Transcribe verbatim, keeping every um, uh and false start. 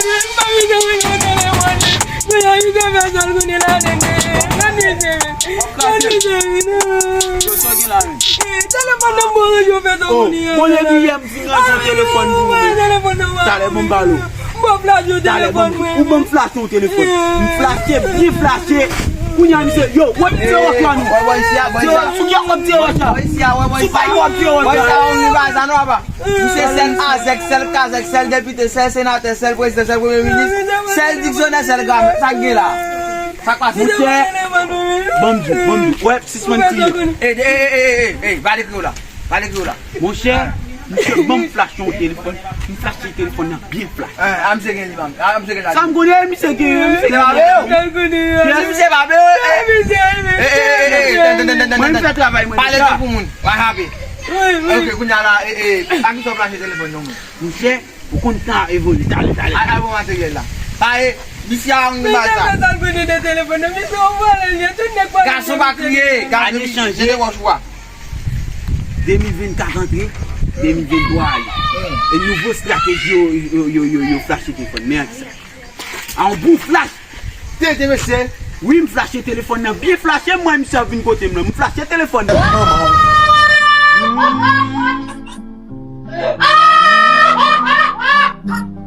Mwen pa vin nan mwen nan telefòn. Mwen a vin nan fè sa l konnen la, nene. Gade, nene. Gade, nene. Yo, sa w gen la menm? Eh, telefòn nan mwen yo fè sa konnen. Konnen li yè m fin rantre telefòn pou ou. Telefòn nan mwen. Talè, bon, m ba l ou. M ba w flash yo telefòn mwen. Ou ban m flash yon telefòn. M flache, byen flache. Kounye a, misye, yo, wè, tire wòch la nou. Wè, wè, isi a, wè, isi a. Sou ki wòch tire wòch la? Wè, isi a, wè, wè, isi a. Sou ki wòch tire wòch la? Wè, isi a, wè, isi a, non, apa. Misye sèl azèk, sèl kazèk, sèl depite, sèl senatè, sèl prezidan, sèl premye minis, sèl diksyonè, sèl gramè. Sa k gen la? Sa k pase? Monchè, ban m di w, ban m di w. Wè, sispann kriye. Ey, ey, ey, ey, ey, ey, pale kreyòl la. Pale kreyòl la. Monchè, misye ban m flash yon telefòn. M flash telefòn nan byen flash. Eh, a misye gen li, ban m. A misye gen la. Sa m konnen, misye gen, misye gen. Se pa vre, yo. Si misye pa vre, yo, eh. Misye, misye. Eh, eh, eh, eh, eh, tande, tande, tande, tande. Mwen, m fè travay mwen deja. Pale pou moun. Wa happy. Wi, wi. Ok, kounye a la, eh, eh, a kisa w flash telefòn nan, mwen? Monchè, ou konn tan ap evolye, talè, talè. Al, al bon materyèl la. Pa e, misye a yon bagay sa. Misye fè sa l konnen de telefòn nan. Misye yon vòlè l ye, tout nèg vòlè l ye. Gason pa kriye, gason ane chanje. Jete wòch ou a. De mil vennkat antre, de mil venntwa ale. E nouvo estrateji yo, yo, yo, yo, yo flash telefòn. Men ak sa. A yon bon flash. Tete, mesye. Wi, m flache telefòn nan. Byen flache, mwen, misye ap vin kote m nan. M flache telefòn nan. Manman w.